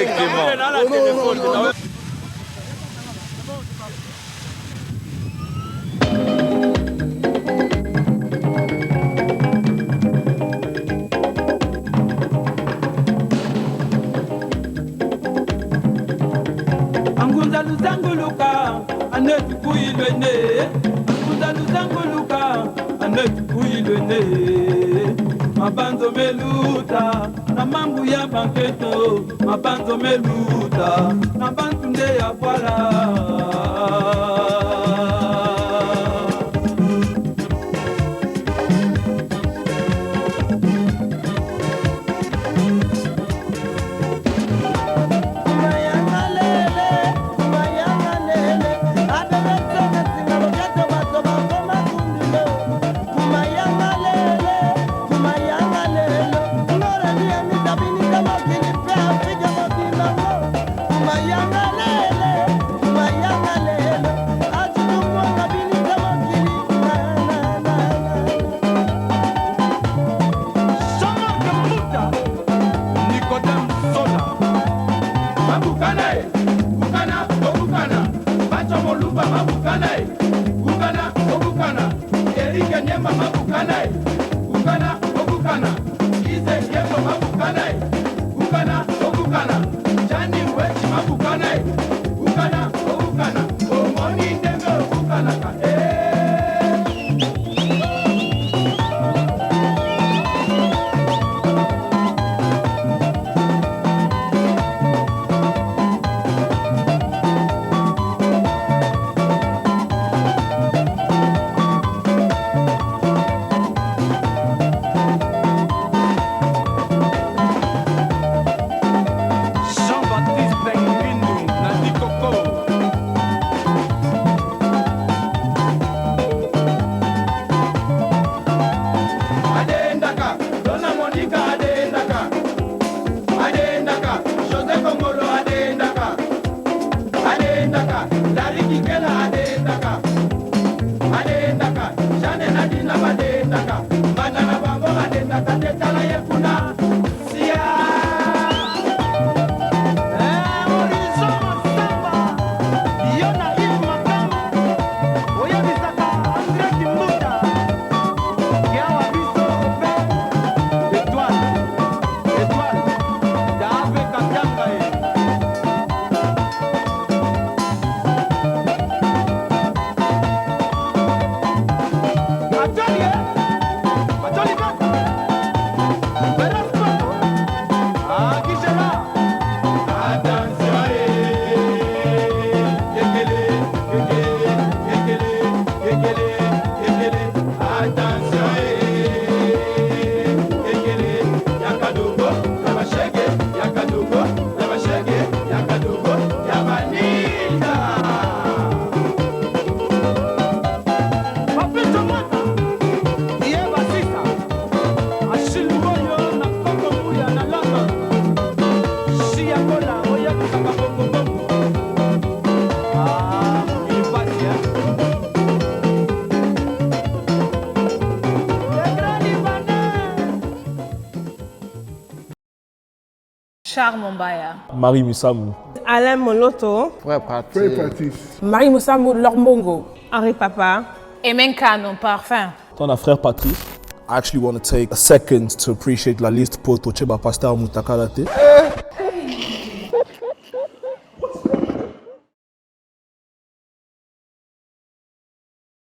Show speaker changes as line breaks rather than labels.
Effectivement.
Angunza luzanguluka anetukuilwene angunza luzanguluka anetukuilwene mabanzo meluta na mambu ya banketo mabanzo meluta na bantu nde ya bwala.
Charles Mombaya.
Marie Misamu.
Alain Moloto.
Frère Patrice.
Marie Moussamou Lormbongo.
Henri Papa.
Emenkano Parfum.
Ton frère Patrice. I actually want to take a second to appreciate la liste pour Tocheba Pasteur Mutakalate.